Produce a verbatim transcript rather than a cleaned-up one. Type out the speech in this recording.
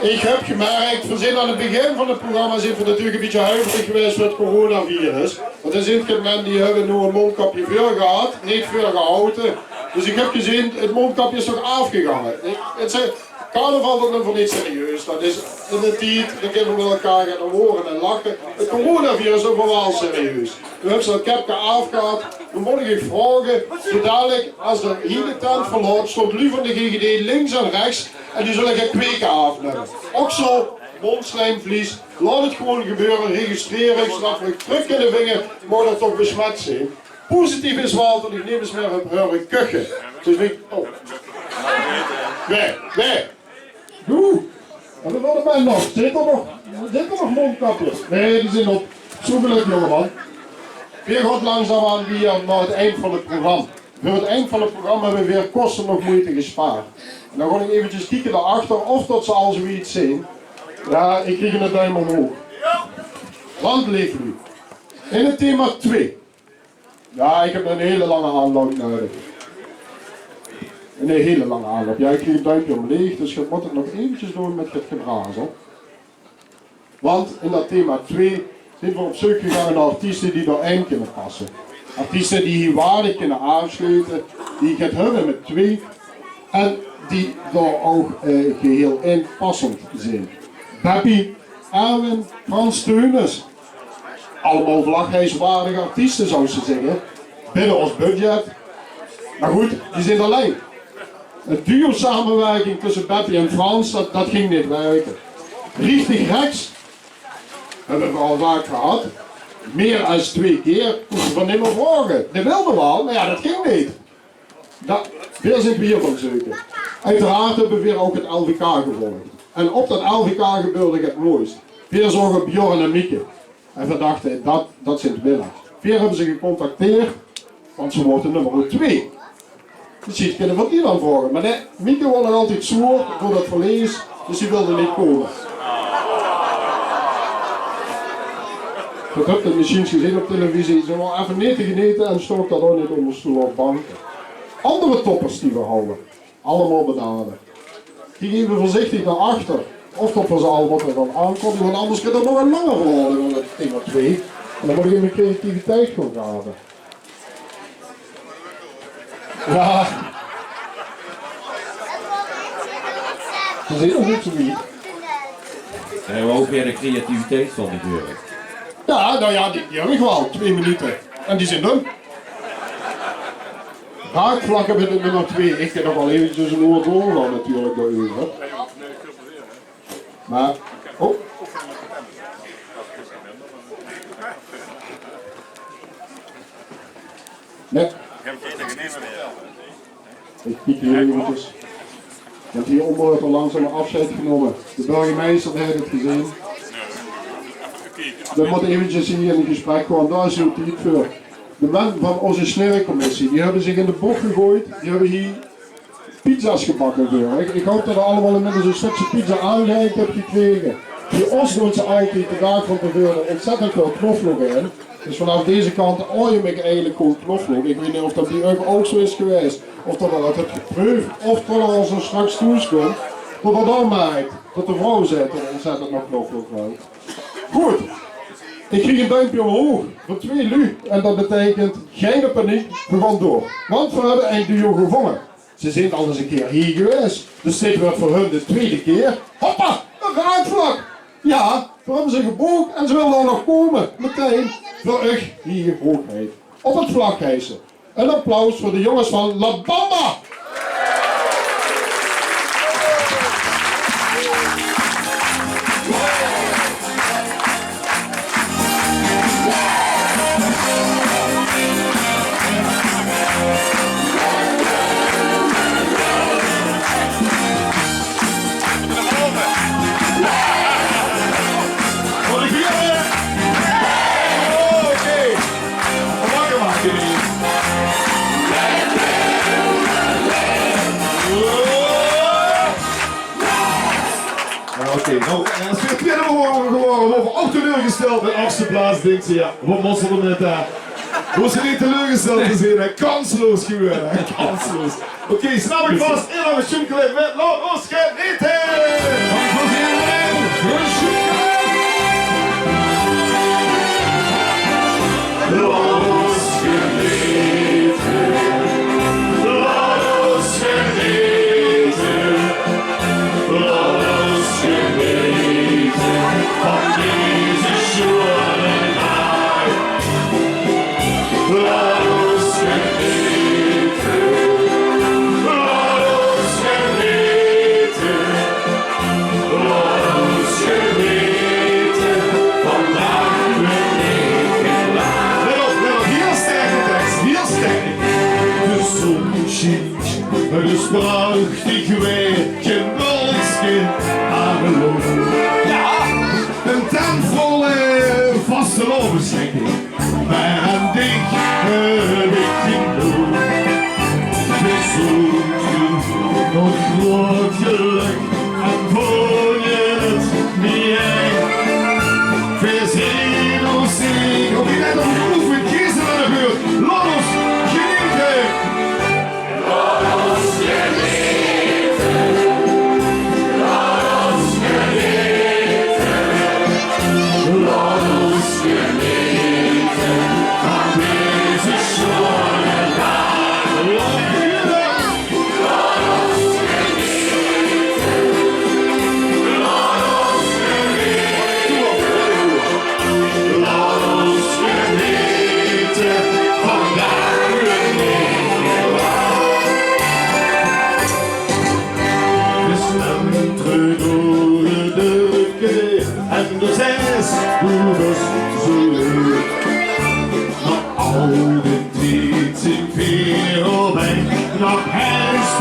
Ich höb gemerk, veer zeen aan 't begin van 't programma zeen veer natuurlik e bietje huiverig gewaes veur 't coronavirus. Want d'r zeen get luuj die höbbe noe e móndkapje veur gehad, neet veur gehaoje. Dus ich höb gezeen, 't móndkapje is toch aafgegange. Ich, 't is, carnaval, dat numme veer neet serieus. Dat is in de tied, dan kinne veer mit elkaar gaon hore en lache. 't Coronavirus numme veer waal serieus. Noe höbs se dat kepke aafgehad. Dan mót ich dich vraoge, zo dalik, es d'r hie de tent verlaot, staon luuj van de G G D links en rechs en die zulle gaon kweke aafnumme. Och zo, móndslijmvlies, laot 't gewoon gebeure, registreer uch, zodat veer uch trök kinne vinge, moch d'r toch besmet zeen. Positief is waal dat ich nemes mier höb hure kuche. Dus ich, oh. Wee, wee. Oeh, en dan waere mer nog. Zeen d'r nog, zeen d'r nog móndkapjes? Nae, die zeen op. Zo gelök, jóngeman. Veer gaon langzaamaan weer nao 't eind van 't programma. Veur 't eind van 't programma höbbe veer koste noch meujte gespaard. En dan gaon ich efkes kieke dao achter of dat ze al zoe get zeen. Jao, ich krieg 'ne duim omhoog. Want, leef luuj, in 't thema twee. Jao, ich höb 'ne hele lange aanloup nudig. 'Ne hele lange aanloup. Jao, ich krieg e duimpje omleeg, dus ich mót 't nog efkes doon mit 't gebrazel. Want in dat thema twee zeen veer op zeuk gegange nao artieste die dao-in kinne passe. Artieste die hie waardig kinne aansloete, die get höbbe mit twee en die dao ouch, eh, geheel in passend zeen. Beppie, Erwin, Frans Theunisz. Allemaol vlagheiswaardige artieste, zouws se zègke. Binne ós budget. Mer good, die zeen d'r allein. 'n Duo-samewirking tösse Beppie en Frans, dat, dat ging neet wirke. Richtig rechs höbbe veer al vaak gehad. Mier es twee kier, kóste veer nimmer vraoge. Dae wilde waal, mer jao, dat ging neet. Dao, veer zeen weer van zeuke. Oeteraard höbbe veer ouch 't L V K gevolg. En op dat L V K gebeurde 't moois. Veer zoge Bjorn en Mieke. En veer dachte, dat, dat zeen de winnaars. Veer höbbe ze gecontacteerd, want ze woorte nummer twee. Dus die kinne veer die dan vraoge. Mer nae, Mieke waor nog altied zoer door dat verlees, dus die wilde neet kómme. Veer höbbe 't mesjiens gezeen op televisie. Ze waor effe neet te genete en stook dao ouch neet ónger stoel of banke. Anger toppers die veer hawwe. Allemaol benaderd. Kiek effe veurzichtig nao achter of dat veer ze allemaol dan aankóndige, want anders geit 't nog 'n langer verhaol van 't thema twee. En dan mót ich in mien creativiteit gaon grave. Jao. Veer zeen nog neet zoe wied. Dao höbbe veer ouch weer de creativiteit van, natuurlik. Jao, noe jao, die, die höb ich waal. Twee minute. En die zeen dun. Raakvlakke mit 't nummer twee. Ich kin nog waal efkes 'n oor doorgaon natuurlik dao-euver. Mer, oh. Nae. Ich kiek hie efkes. Want hie ónger weurt al langzaam aafsjeid genómme. De burgemeister, dae haet 't gezeen. Veer mótte efkes hie in gesprek kómme, dao is noe tied veur. De luuj van ós snirrecommissie, die höbbe zich in de boch gegoejd. Die höbbe hie pizza's gebakke veur. Ich, ich haop dat geer allemaol inmiddels e stökske pizza aangereik höb gekrege. Bie ós doon ze altied de daag van te veure óntzèttend väöl knoflook in. Dus vanaaf deze kant aom ich eigelik gewoon knoflook. Ich weit neet of dat bie uch ouch zoe is gewaes, of dat geer dat höb gepreuf, of dat geer al zoe straks thoes kump, dat dat dan maak dat de vrouw zaet dat ze óntzèttend nao knoflook ruuk. Good. Ich krieg e duumpje omhoog van twee luuj en dat beteikent gein paniek, veer gaon door. Want veer höbbe ein duo gevónje. Ze zeen al ins 'ne kier hie gewaes, dus dit weurt veur hun de twiede kier. Hoppa, e raakvlak! Jao, veer höbbe ze gebook en ze wille ouch nog kómme, metein, veur uch hie, hoogheid. Op 't vlagheise. Ein applaus veur de jónges van La Bamba! Oké. Wakker make. Jao, oké. Noe, eh, es veer 't twiede waor gewore, waore veer ouch teleurgesteld. En op de ierste plaats dinks se, jao, waat mós se d'r mit, hè? Hoofs se neet teleurgesteld te zeen, hè? Kansloos gewore, hè? Kansloos. Oké, snap ich vas. Inna de sjoenkleid mit Laot ós genete! Mer aan dich höb ich genóg. Gezóndheid, nog groot gelök en veur je het niet. Veer zeen ós zeker. Oké, det is good. Veer keze aan de beurt. Laot ós genete. Laot ós genete. Laot ós genete. Laot ós genete van deze sjoeane daag. Laot ós genete. Laot ós genete. Laot ós genete vandaag. De stem trök door de deur en de zes, doe bös zo leuk. Nog al die tied zeen veer op ein, nog helst